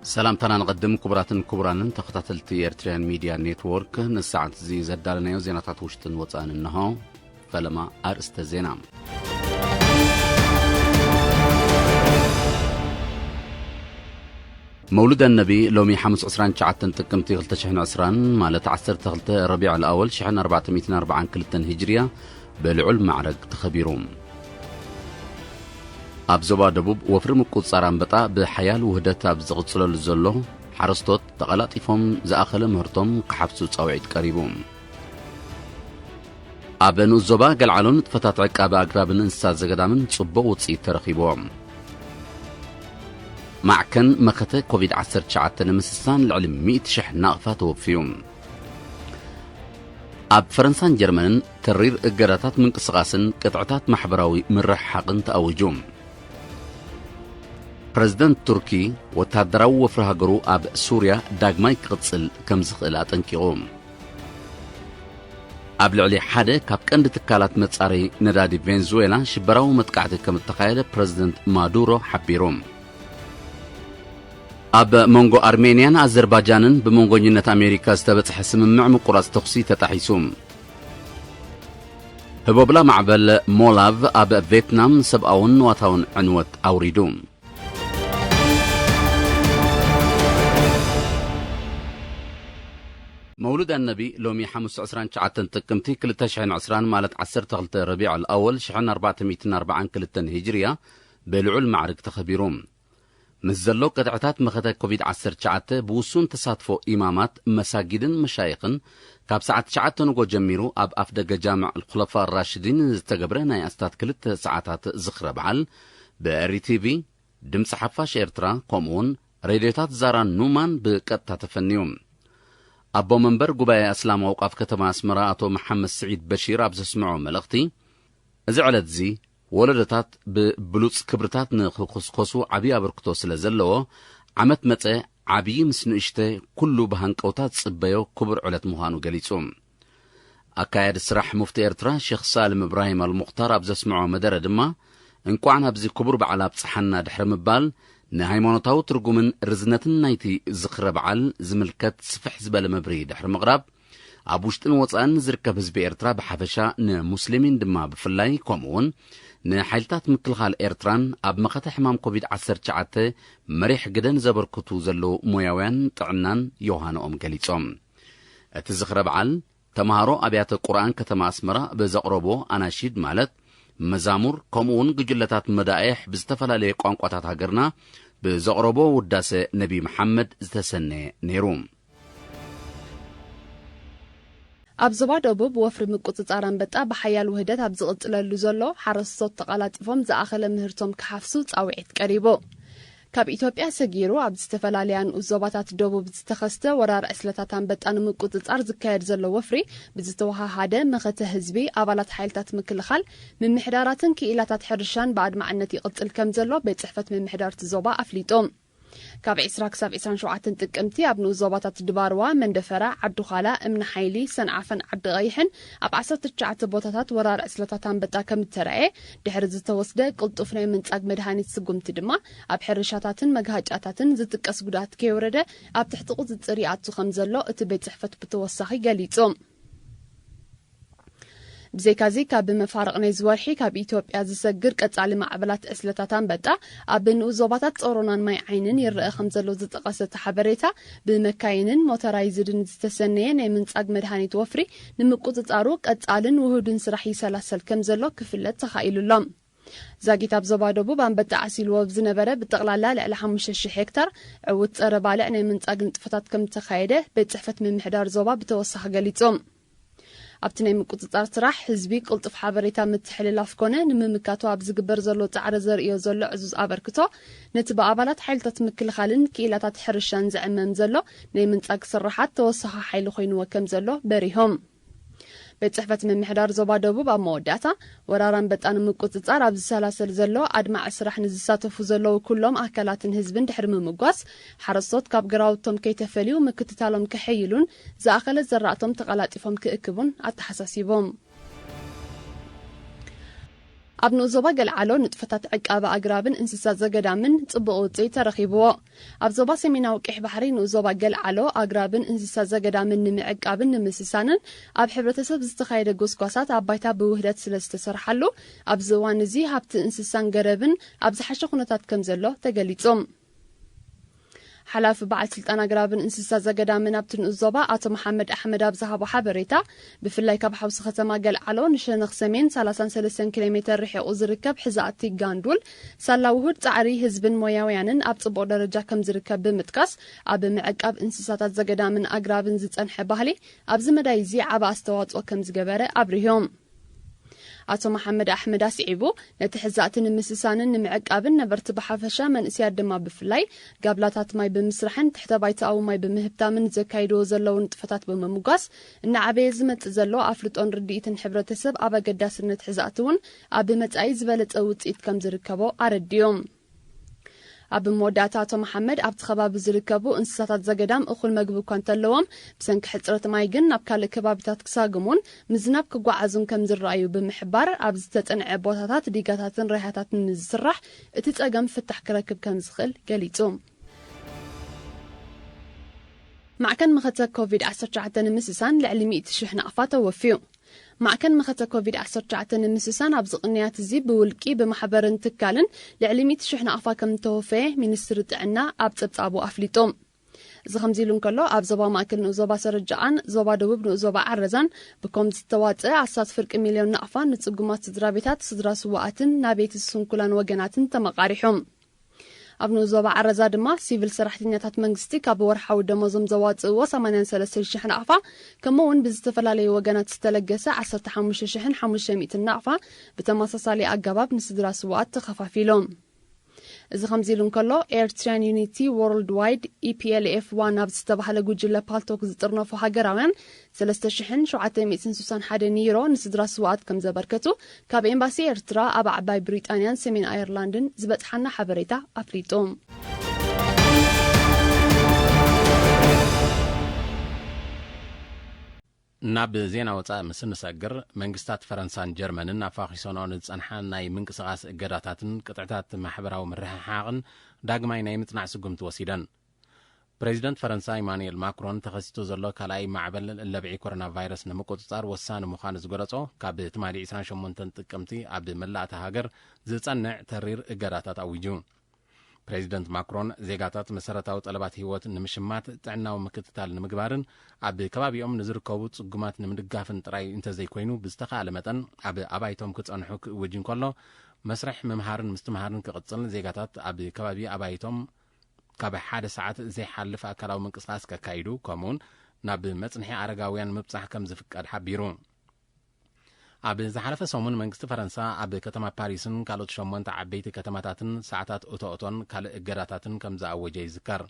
ሰላምታና ንቐድም። ክቡራትን ክቡራንን ተኸታተልቲ ኤርትራውያን ሚድያ ኔትወርክ፣ ንሰዓት እዚ ዘዳለናዮ ዜናታት ውሽጥን ወጻእን እንሆ። ፈለማ ኣርእስተ ዜና። መውሉድ ኣነቢ ሎሚ ሓሙስ ዕስራን ትሽዓተን ጥቅምቲ ክልተ ሽሕን ዕስራን፣ ማለት ዓሰርተ ክልተ ረቢዕ ኣልኣወል ሽሕን ኣርባዕተ ሚእትን ኣርባዓን ክልተን ሂጅርያ፣ ብልዑል ማዕረግ ተኸቢሩ። ኣብ ዞባ ደቡብ ወፍሪ ምቁጽጻር ኣንበጣ ብሓያል ውህደት ኣብ ዝቕጽለሉ ዘሎ፣ ሓረስቶት ተቐላጢፎም ዝኣኸለ ምህርቶም ክሓፍሱ ጻውዒት ቀሪቡ። ኣብ ንኡስ ዞባ ገልዓሎ ንጥፈታት ዕቃበ ኣግራብን እንስሳ ዘገዳምን ጽቡቕ ውጽኢት ተረኺብዎ። ማዕከን መኸተ ኮቪድ ዓሰርተ ትሽዓተ ንምስሳን ልዕሊ ሚእቲ ሽሕ ናቕፋ ተወፍዩ። ኣብ ፈረንሳን ጀርመንን ተሪር እገዳታት ምንቅስቓስን ቅጥዕታት ማሕበራዊ ምርሕሓቕን ተኣዊጁ። ፕረዚደንት ቱርኪ ወተሃደራዊ ወፍሪ ሃገሩ ኣብ ሱርያ ዳግማይ ክቕጽል ከም ዝኽእል ኣጠንቂቑ። ኣብ ልዕሊ ሓደ ካብ ቀንዲ ትካላት መጻረዪ ነዳዲ ቬንዙዌላ ሽበራዊ መጥቃዕቲ ከም እተኻየደ ፕረዚደንት ማዱሮ ሓቢሩ። ኣብ መንጎ ኣርሜንያን ኣዘርባጃንን ብመንጎኝነት ኣሜሪካ ዝተበጽሐ ስምምዕ ምቁራጽ ተኹሲ ተጣሒሱ። ህቦብላ ማዕበል ሞላቭ ኣብ ቬትናም ሰብኣውን ንዋታውን ዕንወት ኣውሪዱ። መውሉድ ኣነቢ ሎሚ ሓሙስ ዕስራን ትሽዓተን ጥቅምቲ ክልተ ሽሕን ዕስራን፣ ማለት ዓሰርተ ክልተ ረቢዕ ኣልኣወል ሽሕን ኣርባዕተ ሚእትን ኣርባዓን ክልተን ሂጅርያ፣ ብልዑል ማዕርግ ተኸቢሩ። ምስ ዘሎ ቅጥዕታት መኸተ ኮቪድ ዓሰርተ ትሽዓተ፣ ብውሱን ተሳትፎ ኢማማት፣ መሳጊድን መሻይኽን፣ ካብ ሰዓት ትሽዓተ ንጎ ጀሚሩ ኣብ ኣፍደገ ጃምዕ ኣልኹለፋ ራሽዲን ዝተገብረ ናይ ኣስታት ክልተ ሰዓታት ዝኽረ በዓል፣ ብኤሪ ቲቪ፣ ድምፂ ሓፋሽ ኤርትራ፣ ከምኡውን ሬድዮታት ዛራን ኑማን ብቀጥታ ተፈንዩ። ኣቦ መንበር ጉባኤ ኣስላም ኣውቃፍ ከተማ ኣስመራ ኣቶ መሓመድ ስዒድ በሺር ኣብ ዘስምዖ መልእኽቲ፣ እዚ ዕለት'ዚ ወለዶታት ብብሉጽ ክብርታት ንኽኹስኮሱ ዓብዪ ኣበርክቶ ስለ ዘለዎ፣ ዓመት መጸ ዓብዪ ምስ ንእሽተ ኩሉ ብሃንቀውታ ዝጽበዮ ክቡር ዕለት ምዃኑ ገሊጹ። ኣካያዲ ስራሕ ሙፍቲ ኤርትራ ሼኽ ሳልም እብራሂም ኣልሙኽታር ኣብ ዘስምዖ መደረ ድማ፣ እንቋዕ ናብዚ ክቡር በዓል ኣብጽሓና ድሕሪ ምባል፣ ንሃይማኖታዊ ትርጉምን ርዝነትን ናይቲ ዝኽረ በዓል ዝምልከት ስፍሕ ዝበለ መብርሂ ድሕሪ ምቕራብ፣ ኣብ ውሽጥን ወጻእን ዝርከብ ህዝቢ ኤርትራ ብሓፈሻ፣ ንሙስሊሚን ድማ ብፍላይ፣ ከምኡውን ንሓይልታት ምክልኻል ኤርትራን ኣብ መኸተ ሕማም ኮቪድ ዓሰርተ ትሽዓተ መሪሕ ግደ ንዘበርክቱ ዘለዉ ሞያውያን ጥዕናን ዮሃንኦም ገሊጾም። እቲ ዝኽረ በዓል፣ ተምሃሮ ኣብያተ ቁርኣን ከተማ ኣስመራ ብዘቕረቦ ኣናሺድ፣ ማለት መዛሙር፣ ከምኡውን ጉጅለታት መዳኢሕ ብዝተፈላለየ ቋንቋታት ሃገርና ብዘቕረቦ ውዳሰ ነቢ መሓመድ ዝተሰነየ ነይሩ። ኣብ ዞባ ደቡብ ወፍሪ ምቁጽጻር ኣንበጣ ብሓያል ውህደት ኣብ ዝቕጽለሉ ዘሎ፣ ሓረስቶት ተቐላጢፎም ዝኣኸለ ምህርቶም ክሓፍሱ ጻውዒት ቀሪቡ። ካብ ኢትዮጵያ ሰጊሩ ኣብ ዝተፈላለያ ንኡስ ዞባታት ደቡብ ዝተኸስተ ወራር ዕስለታት ኣንበጣ ንምቁጽጻር ዝካየድ ዘሎ ወፍሪ፣ ብዝተወሃሃደ መኸተ ህዝቢ፣ ኣባላት ሓይልታት ምክልኻል፣ ምምሕዳራትን ክኢላታት ሕርሻን ብኣድማዕነት ይቕጽል ከም ዘሎ ቤት ጽሕፈት ምምሕዳር እቲ ዞባ ኣፍሊጡ። ካብ ዕስራ ክሳብ ዕስራን ሸውዓተን ጥቅምቲ ኣብ ንኡስ ዞባታት ድባርዋ፣ መንደፈራ፣ ዓዲ ዃላ፣ እምኒ ሓይሊ፣ ሰንዓፈን ዓዲ ቀይሕን ኣብ ዓሰርተ ትሽዓተ ቦታታት ወራር ዕስለታት ኣንበጣ ከም እተራእየ፣ ድሕሪ ዝተወስደ ቅልጡፍ ናይ ምንጻግ መድሃኒት ስጉምቲ ድማ፣ ኣብ ሕርሻታትን መግሃጫታትን ዝጥቀስ ጉድኣት ከየውረደ ኣብ ትሕቲ ቁጽጽር ይኣቱ ከም ዘሎ እቲ ቤት ጽሕፈት ብተወሳኺ ገሊጹ። ብዘይካዚ፣ ካብ መፋርቕ ናይዚ ወርሒ ካብ ኢትዮጵያ ዝሰግር ቀጻሊ ማዕበላት ዕስለታት ኣንበጣ ኣብ ንኡስ ዞባታት ጾሮናን ማይ ዓይንን ይረአ ከም ዘሎ ዝጠቐሰ እቲ ሓበሬታ፣ ብመካይንን ሞተራይዝድን ዝተሰነየ ናይ ምንጻግ መድሃኒት ወፍሪ ንምቁጽጻሩ ቀጻልን ውሁድን ስራሕ ይሰላሰል ከም ዘሎ ክፍለጥ ተኻኢሉ ኣሎ። ዛጊት ኣብ ዞባ ደቡብ ኣንበጣ ዓሲልዎ ብዝነበረ ብጠቕላላ ልዕሊ ሓሙሽተ ሽሕ ሄክታር ዕዉት ጸረ ባልዕ ናይ ምንጻግ ንጥፈታት ከም ዝተኻየደ ቤት ጽሕፈት ምምሕዳር ዞባ ብተወሳኺ ገሊጹ። ኣብቲ ናይ ምቁጽጻር ስራሕ፣ ህዝቢ ቅልጡፍ ሓበሬታ ምትሕልላፍ ኮነ ንምምካቱ ኣብ ዝግበር ዘሎ ጻዕሪ ዘርእዮ ዘሎ ዕዙዝ ኣበርክቶ፣ ነቲ ብኣባላት ሓይልታት ምክልኻልን ክኢላታት ሕርሻን ዝዕመም ዘሎ ናይ ምንጻግ ስርሓት ተወሳኺ ሓይሊ ኮይንዎ ከም ዘሎ በሪሆም። ቤት ጽሕፈት ምምሕዳር ዞባ ደቡብ ኣብ መወዳእታ፣ ወራር ኣንበጣ ንምቁጽጻር ኣብ ዝሰላሰል ዘሎ ኣድማዒ ስራሕ ንዝሳተፉ ዘለዉ ኩሎም ኣካላትን ህዝብን ድሕሪ ምምጓስ፣ ሓረስቶት ካብ ግራውቶም ከይተፈልዩ ምክትታሎም ከሐይሉን ዝኣኸለ ዘራእቶም ተቐላጢፎም ክእክቡን ኣተሓሳሲቦም። ኣብ ንኡስ ዞባ ገልዓሎ ንጥፈታት ዕቃበ ኣግራብን እንስሳ ዘገዳምን ጽቡቕ ውጽኢት ተረኺብዎ። ኣብ ዞባ ሰሜናዊ ቀይሕ ባሕሪ ንኡስ ዞባ ገልዓሎ ኣግራብን እንስሳ ዘገዳምን ንምዕቃብን ንምስሳንን ኣብ ሕብረተሰብ ዝተኻየደ ጎስጓሳት ኣብ ባይታ ብውህደት ስለ ዝተሰርሓሉ ኣብዚ እዋን እዚ ሃብቲ እንስሳን ገረብን ኣብ ዝሓሸ ኩነታት ከም ዘሎ ተገሊጹ። ሓላፊ በዓል ስልጣን ኣግራብን እንስሳ ዘገዳምን ኣብቲ ንኡስ ዞባ ኣቶ መሓመድ ኣሕመድ ኣብ ዝሃቦ ሓበሬታ፣ ብፍላይ ካብ ሓውሲ ከተማ ገልዓሎ ንሸነኽ ሰሜን ሰላሳን ሰለስተን ኪሎ ሜተር ርሒቑ ዝርከብ ሕዛእቲ ጋንዱል ሳላ ውሁድ ጻዕሪ ህዝብን ሞያውያንን ኣብ ጽቡቕ ደረጃ ከም ዝርከብ ብምጥቃስ፣ ኣብ ምዕቃብ እንስሳታት ዘገዳምን ኣግራብን ዝጸንሐ ባህሊ ኣብዚ መዳይ እዚ ዓቢ ኣስተዋጽኦ ከም ዝገበረ ኣብሪሆም። ኣቶ መሓመድ ኣሕመድ ኣስዒቡ፣ ነቲ ሕዛእቲ ንምስሳንን ንምዕቃብን ነበርቲ ብሓፈሻ መንእስያት ድማ ብፍላይ ጋብላታት ማይ ብምስራሕን ትሕተ ባይታኣዊ ማይ ብምህብታምን ዘካይድዎ ዘለዉ ንጥፈታት ብምምጓስ፣ እናዓበየ ዝመጽእ ዘሎ ኣፍልጦን ርድኢትን ሕብረተሰብ ኣብ ኣገዳስነት ሕዛእቲ እውን ኣብ መጻኢ ዝበለጸ ውጽኢት ከም ዝርከቦ ኣረዲኦም። ኣብ መወዳእታ ኣቶ መሓመድ ኣብቲ ከባቢ ዝርከቡ እንስሳታት ዘገዳም እኹል መግቢ እኳ እንተለዎም ብሰንኪ ሕፅረት ማይ ግን ናብ ካልእ ከባቢታት ክሳግሙን ምዝናብ ክጓዓዙን ከም ዝረኣዩ ብምሕባር ኣብ ዝተፀንዐ ቦታታት ዲጋታትን ራያታትን ንዝስራሕ እቲ ፀገም ፍታሕ ክረክብ ከም ዝኽእል ገሊፁ። ማዕከን መኸተ ኮቪድ ዓሰርተ ትሽዓተ ንምስሳን ልዕሊ ሚእቲ ሽሕ ናቕፋ ተወፍዩ። ማዕከን መኸተ ኮቪድ ዓሰርተ ትሽዓተ ንምስሳን ኣብዚ ቅንያት እዚ ብውልቂ ብማሕበርን ትካልን ልዕሊ ሚእቲ ሽሕ ናቕፋ ከም ዝተወፈየ ሚኒስትሪ ጥዕና ኣብ ጸብጻቡ ኣፍሊጡ። እዚ ከምዚ ኢሉ እንከሎ ኣብ ዞባ ማእከል ንኡስ ዞባ ሰረጃኣን ዞባ ደቡብ ንኡስ ዞባ ዓረዛን ብኮም ዝተዋፀ ኣስታት ፍርቂ ሚልዮን ናቕፋ ንጽጉማት ስድራ ቤታት ስድራ ስዋኣትን ናቤቲ ስንኩላን ወገናትን ተመቓሪሑ። ኣብ ንኡስ ዞባ ዓረዛ ድማ ሲቪል ሰራሕተኛታት መንግስቲ ካብ ወርሓዊ ደሞዞም ዘዋፅእዎ ሰማንያን ሰለስተን ሽሕ ናቕፋ ከምኡ እውን ብዝተፈላለዩ ወገናት ዝተለገሰ ዓሰርተ ሓሙሽተ ሽሕን ሓሙሽተ ሚእትን ናቕፋ ብተመሳሳሊ ኣገባብ ንስድራ ስውኣት ተኸፋፊሎም። እዚ ከምዚ ኢሉ እንከሎ ኤርትራን ዩኒቲ ወርልድ ዋይድ ኢፒኤልኤፍ ዋን ኣብ ዝተባህለ ጉጅለ ፓልቶክ ዝጥርነፉ ሃገራውያን ሰለስተ ሽሕን ሸውዓተ ሚእትን ስሳን ሓደ ኒሮ ንስድራ ስውኣት ከም ዘበርከቱ ካብ ኤምባሲ ኤርትራ ኣብ ዓባይ ብሪጣንያን ሰሜን ኣየርላንድን ዝበጽሓና ሓበሬታ ኣፍሊጡ። ናብ ዜና ወጻኢ ምስ እንሰግር፣ መንግስታት ፈረንሳን ጀርመንን ኣፋኺሶንኦ ንዝጸንሓ ናይ ምንቅስቓስ እገዳታትን ቅጥዕታት ማሕበራዊ ምርሕሓቕን ዳግማይ ናይ ምጽናዕ ስጉምቲ ወሲደን። ፕሬዚደንት ፈረንሳ ኢማኑኤል ማክሮን ተኸሲቱ ዘሎ ካልኣይ ማዕበል ለብዒ ኮሮና ቫይረስ ንምቁጽጻር ወሳኒ ምዃኑ ዝገለጾ፣ ካብ ትማሊ ዕስራን ሸሞንተን ጥቅምቲ ኣብ መላእ እታ ሃገር ዝጸንዕ ተሪር እገዳታት ኣዊጁ። ፕሬዚደንት ማክሮን ዜጋታት መሰረታዊ ጠለባት ህይወት ንምሽማት፣ ጥዕናዊ ምክትታል ንምግባርን ኣብ ከባቢኦም ንዝርከቡ ጽጉማት ንምድጋፍን ጥራይ እንተዘይኮይኑ ብዝተኻእለ መጠን ኣብ ኣባይቶም ክጸንሑ ክእውጅ እንከሎ፣ መስርሕ ምምሃርን ምስትምሃርን ክቕጽል፣ ዜጋታት ኣብ ከባቢ ኣባይቶም ካብ ሓደ ሰዓት ዘይሓልፍ ኣካላዊ ምንቅስቓስ ከካይዱ፣ ከምኡውን ናብ መጽንሒ ኣረጋውያን ምብጻሕ ከም ዝፍቀድ ሓቢሩ። ኣብ ዝሓለፈ ሰሙን መንግስቲ ፈረንሳ ኣብ ከተማ ፓሪስን ካልኦት ሸሞንተ ዓበይቲ ከተማታትን ሰዓታት እቶእቶን ካልእ እገዳታትን ከም ዝኣወጀ ይዝከር።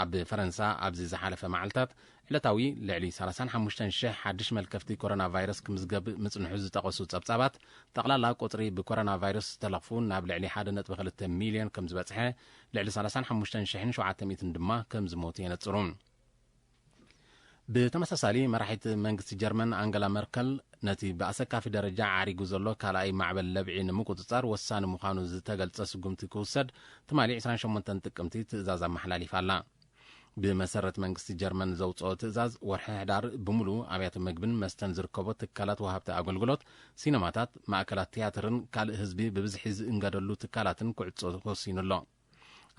ኣብ ፈረንሳ ኣብዚ ዝሓለፈ መዓልታት ዕለታዊ ልዕሊ ሰላሳን ሓሙሽተን ሽሕ ሓድሽ መልከፍቲ ኮሮና ቫይረስ ክምዝገብ ምጽንሑ ዝጠቐሱ ጸብጻባት፣ ጠቕላላ ቁጽሪ ብኮሮና ቫይረስ ዝተለኽፉ ናብ ልዕሊ ሓደ ነጥቢ ክልተ ሚልዮን ከም ዝበጽሐ፣ ልዕሊ ሰላሳን ሓሙሽተን ሽሕን ሸውዓተ ሚእትን ድማ ከም ዝሞቱ የነጽሩ። ብተመሳሳሊ፣ መራሒት መንግስቲ ጀርመን ኣንገላ መርከል ነቲ ብኣሰካፊ ደረጃ ዓሪጉ ዘሎ ካልኣይ ማዕበል ለብዒ ንምቁጽጻር ወሳኒ ምዃኑ ዝተገልጸ ስጉምቲ ክውሰድ ትማሊ ዕስራን ሸሞንተን ጥቅምቲ ትእዛዝ ኣመሓላሊፋ ኣላ። ብመሰረት መንግስቲ ጀርመን ዘውጽኦ ትእዛዝ፣ ወርሒ ሕዳር ብምሉኡ ኣብያተ መግብን መስተን ዝርከቦ ትካላት ወሃብቲ ኣገልግሎት፣ ሲነማታት፣ ማእከላት ትያትርን ካልእ ህዝቢ ብብዝሒ ዝእንገደሉ ትካላትን ክዕጾ ተወሲኑ ኣሎ።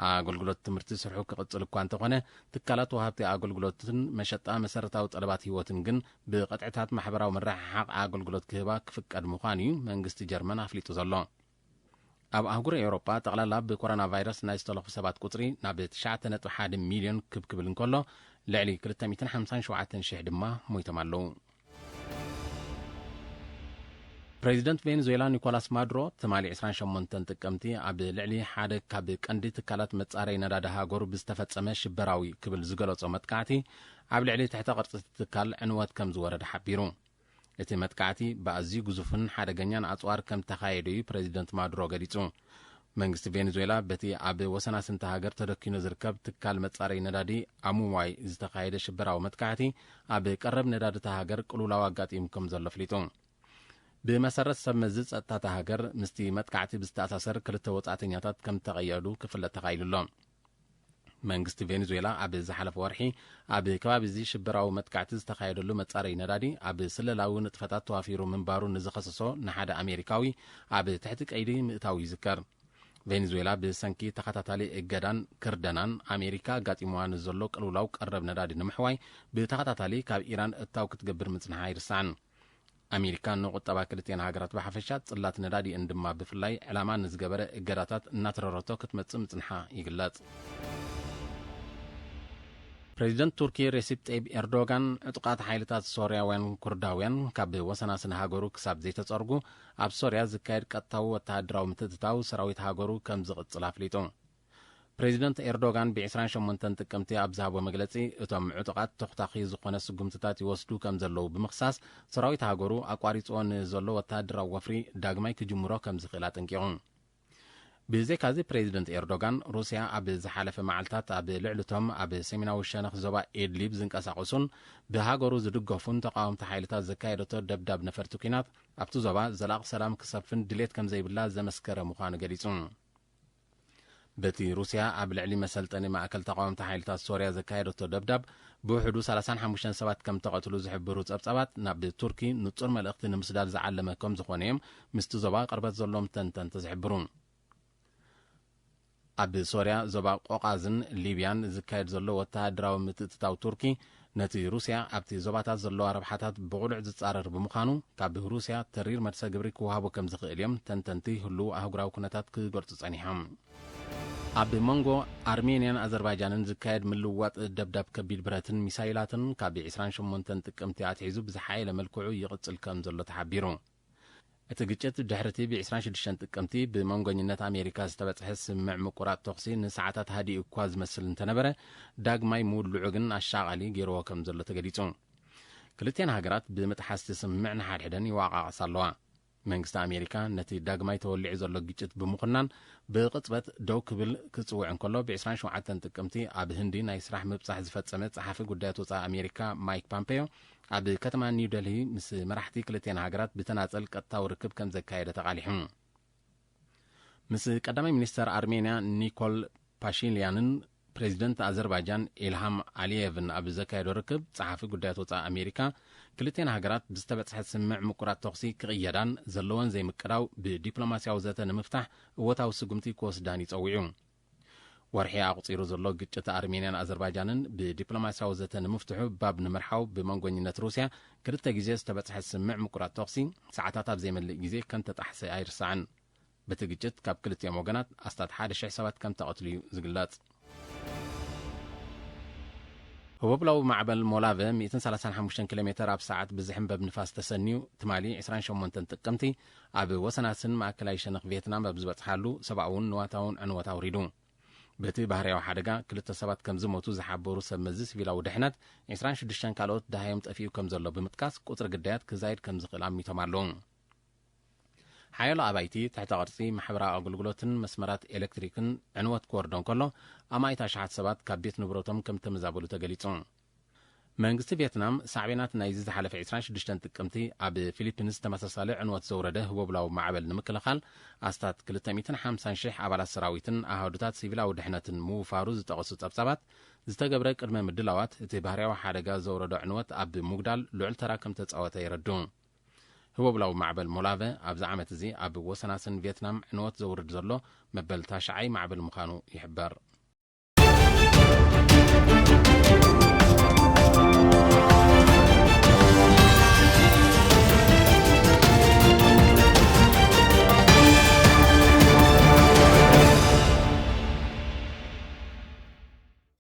ኣገልግሎት ትምህርቲ ስርሑ ክቕጽል እኳ እንተኾነ፣ ትካላት ወሃብቲ ኣገልግሎትን መሸጣ መሰረታዊ ጠለባት ህይወትን ግን ብቐጥዕታት ማሕበራዊ ምርሕሓቕ ኣገልግሎት ክህባ ክፍቀድ ምዃኑ እዩ መንግስቲ ጀርመን ኣፍሊጡ ዘሎ። ኣብ ኣህጉር ኤውሮጳ፣ ጠቕላላ ብኮሮና ቫይረስ ናይ ዝተለኹ ሰባት ቁጽሪ ናብ ትሽዓተ ነጥቢ ሓደ ሚልዮን ክብ ክብል እንከሎ፣ ልዕሊ ክልተ ሚእትን ሓምሳን ሸውዓተን ሽሕ ድማ ሞይቶም ኣለዉ። ፕሬዚደንት ቬንዙዌላ ኒኮላስ ማዱሮ ትማሊ ዕስራን ሸሞንተን ጥቅምቲ ኣብ ልዕሊ ሓደ ካብ ቀንዲ ትካላት መጻረይ ነዳዲ ሃገሩ ብዝተፈጸመ ሽበራዊ ክብል ዝገለጾ መጥቃዕቲ፣ ኣብ ልዕሊ ትሕተ ቅርጺ ትካል ዕንወት ከም ዝወረደ ሓቢሩ። እቲ መጥቃዕቲ ብኣዝዩ ግዙፍን ሓደገኛን ኣጽዋር ከም ተኻየደ እዩ ፕሬዚደንት ማዱሮ ገሊጹ። መንግስቲ ቬንዙዌላ በቲ ኣብ ወሰናስንቲ ሃገር ተደኪኑ ዝርከብ ትካል መጻረይ ነዳዲ ኣሙዋይ ዝተኻየደ ሽበራዊ መጥቃዕቲ፣ ኣብ ቀረብ ነዳዲ እታ ሃገር ቅልውላው ኣጋጢሙ ከም ዘሎ ኣፍሊጡ። ብመሰረት ሰብ መዚ ጸጥታ እታ ሃገር፣ ምስቲ መጥቃዕቲ ብዝተኣሳሰር ክልተ ወጻእተኛታት ከም ተቐየዱ ክፍለጥ ተኻኢሉ ኣሎ። መንግስቲ ቬኔዙዌላ ኣብ ዝሓለፈ ወርሒ ኣብ ከባቢ እዚ ሽበራዊ መጥቃዕቲ ዝተኻየደሉ መጻረዪ ነዳዲ ኣብ ስለላዊ ንጥፈታት ተዋፊሩ ምንባሩ ንዝኸሰሶ ንሓደ ኣሜሪካዊ ኣብ ትሕቲ ቀይዲ ምእታው ይዝከር። ቬኔዙዌላ ብሰንኪ ተኸታታሊ እገዳን ክርደናን ኣሜሪካ ኣጋጢምዋ ንዘሎ ቅልውላው ቀረብ ነዳዲ ንምሕዋይ ብተኸታታሊ ካብ ኢራን እታው ክትገብር ምጽንሓ ኣይርሳዕን። ኣሜሪካ ንቁጠባ ክልቲኣን ሃገራት ብሓፈሻ ጽላት ነዳዲኣን ድማ ብፍላይ ዕላማ ንዝገበረ እገዳታት እናተረረቶ ክትመጽእ ምጽንሓ ይግለጽ። ፕሬዚደንት ቱርኪ ሬሲፕ ጠይብ ኤርዶጋን ዕጡቓት ሓይልታት ሶርያውያን ኩርዳውያን ካብ ወሰናስን ሃገሩ ክሳብ ዘይተጸርጉ ኣብ ሶርያ ዝካየድ ቀጥታዊ ወተሃደራዊ ምትእትታው ሰራዊት ሃገሩ ከም ዝቕጽል ኣፍሊጡ። ፕሬዚደንት ኤርዶጋን ብ ዕስራን ሸሞንተን ጥቅምቲ ኣብ ዝሃቦ መግለጺ፣ እቶም ዕጡቓት ተኹታኺ ዝኾነ ስጉምትታት ይወስዱ ከም ዘለዉ ብምኽሳስ፣ ሰራዊት ሃገሩ ኣቋሪጽዎ ንዘሎ ወተሃደራዊ ወፍሪ ዳግማይ ክጅምሮ ከም ዝኽእል ኣጠንቂቑ። ብዘይካዚ ፕሬዚደንት ኤርዶጋን፣ ሩስያ ኣብ ዝሓለፈ መዓልታት ኣብ ልዕሊ እቶም ኣብ ሰሜናዊ ሸነኽ ዞባ ኢድሊብ ዝንቀሳቐሱን ብሃገሩ ዝድገፉን ተቓወምቲ ሓይልታት ዘካየደቶ ደብዳብ ነፈርቲ ኲናት ኣብቲ ዞባ ዘላቒ ሰላም ክሰፍን ድሌት ከም ዘይብላ ዘመስከረ ምዃኑ ገሊጹ። በቲ ሩስያ ኣብ ልዕሊ መሰልጠኒ ማእከል ተቓወምቲ ሓይልታት ሶርያ ዘካየደቶ ደብዳብ ብውሕዱ ሰላሳን ሓሙሽተን ሰባት ከም ተቐትሉ ዝሕብሩ ጸብጻባት ናብ ቱርኪ ንጹር መልእኽቲ ንምስዳድ ዝዓለመ ከም ዝኾነ እዮም ምስቲ ዞባ ቅርበት ዘሎም ተንተንቲ ዝሕብሩ። ኣብ ሶርያ ዞባ ቆቓዝን ሊብያን ዝካየድ ዘሎ ወተሃደራዊ ምትእትታው ቱርኪ ነቲ ሩስያ ኣብቲ ዞባታት ዘለዋ ረብሓታት ብቕሉዕ ዝጻረር ብምዃኑ፣ ካብ ሩስያ ተሪር መልሰ ግብሪ ክወሃቦ ከም ዝኽእል እዮም ተንተንቲ ህሉው ኣህጉራዊ ኩነታት ክገልጹ ጸኒሖም። ኣብ መንጎ ኣርሜንያን ኣዘርባይጃንን ዝካየድ ምልውዋጥ ደብዳብ ከቢድ ብረትን ሚሳይላትን ካብ ዕስራን ሸሞንተን ጥቅምቲ ኣትሒዙ ብዝሓየለ መልክዑ ይቕጽል ከም ዘሎ ተሓቢሩ። እቲ ግጭት ድሕሪቲ ብ ዕስራን ሽዱሽተን ጥቅምቲ ብመንጎኝነት ኣሜሪካ ዝተበጽሐ ስምምዕ ምቁራጽ ተኹሲ ንሰዓታት ሃዲኡ እኳ ዝመስል እንተነበረ፣ ዳግማይ ምውልዑ ግን ኣሻቓሊ ገይርዎ ከም ዘሎ ተገሊጹ። ክልቲኣን ሃገራት ብምጥሓስ እቲ ስምምዕ ንሓድሕደን ይወቓቐሳ ኣለዋ። መንግስቲ ኣሜሪካ ነቲ ዳግማይ ተወሊዑ ዘሎ ግጭት ብምኹናን ብቕጽበት ደው ክብል ክጽውዕ እንከሎ፣ ብ ዕስራን ሸውዓተን ጥቅምቲ ኣብ ህንዲ ናይ ስራሕ ምብጻሕ ዝፈጸመ ጸሓፊ ጉዳያት ወጻኢ ኣሜሪካ ማይክ ፓምፔዮ ኣብ ከተማ ኒው ደልሂ ምስ መራሕቲ ክልቲኣን ሃገራት ብተናጸል ቀጥታዊ ርክብ ከም ዘካየደ ተቓሊሑ። ምስ ቀዳማይ ሚኒስተር ኣርሜንያ ኒኮል ፓሺንያንን ፕሬዚደንት ኣዘርባይጃን ኢልሃም ኣሊየቭን ኣብ ዘካየዶ ርክብ፣ ጸሓፊ ጉዳያት ወጻኢ ኣሜሪካ ክልቲኣን ሃገራት ብዝተበጽሐ ስምምዕ ምቁራጽ ተኹሲ ክቕየዳን ዘለወን ዘይምቅዳው ብዲፕሎማስያዊ ዘተ ንምፍታሕ እወታዊ ስጉምቲ ክወስዳን ይጸዊዑ። ወርሒ ኣቑጺሩ ዘሎ ግጭት ኣርሜንያን ኣዘርባይጃንን ብዲፕሎማስያዊ ዘተ ንምፍትሑ ባብ ንምርሓው ብመንጎኝነት ሩስያ ክልተ ግዜ ዝተበጽሐ ስምምዕ ምቁራጽ ተኹሲ ሰዓታት ኣብ ዘይመልእ ግዜ ከም ተጣሕሰ ኣይርሳዕን። በቲ ግጭት ካብ ክልቲኦም ወገናት ኣስታት ሓደ ሽሕ ሰባት ከም ተቐትሉ እዩ ዝግለጽ። ህቦብላዊ ማዕበል ሞላቨ ሚእትን ሰላሳን ሓሙሽተን ኪሎ ሜተር ኣብ ሰዓት ብዝሕንበብ ንፋስ ተሰንዩ ትማሊ ዕስራን ሸሞንተን ጥቅምቲ ኣብ ወሰናስን ማእከላይ ሸነኽ ቪየትናም ኣብ ዝበጽሓሉ ሰብኣውን ንዋታውን ዕንወት ኣውሪዱ። በቲ ባህርያዊ ሓደጋ ክልተ ሰባት ከም ዝሞቱ ዝሓበሩ ሰብ መዚ ሲቪላዊ ድሕነት፣ ዕስራን ሽዱሽተን ካልኦት ደሃዮም ጠፊኡ ከም ዘሎ ብምጥቃስ፣ ቁጽሪ ግዳያት ክዛይድ ከም ዝኽእል ኣሚቶም ኣለዉ። ሓያሎ ኣባይቲ፣ ትሕተ ቅርጺ፣ ማሕበራዊ ኣገልግሎትን መስመራት ኤሌክትሪክን ዕንወት ክወርዶ እንከሎ፣ ኣማኢት ኣሽሓት ሰባት ካብ ቤት ንብረቶም ከም ተመዛበሉ ተገሊጹ። መንግስቲ ቪየትናም፣ ሳዕቤናት ናይዚ ዝሓለፈ ዕስራን ሽዱሽተን ጥቅምቲ ኣብ ፊሊፒንስ ተመሳሳሊ ዕንወት ዘውረደ ህቦብላዊ ማዕበል ንምክልኻል፣ ኣስታት ክልተ ሚእትን ሓምሳን ሽሕ ኣባላት ሰራዊትን ኣሃዱታት ሲቪላዊ ድሕነትን ምውፋሩ ዝጠቐሱ ጸብጻባት፣ ዝተገብረ ቅድመ ምድላዋት፣ እቲ ባህርያዊ ሓደጋ ዘውረዶ ዕንወት ኣብ ምጉዳል ልዑል ተራ ከም ተጻወተ የረድኡ። ህቦብላዊ ማዕበል ሞላቨ ኣብዚ ዓመት እዚ ኣብ ወሰናስን ቪየትናም ዕንወት ዘውርድ ዘሎ መበል ታሽዓይ ማዕበል ምዃኑ ይሕበር።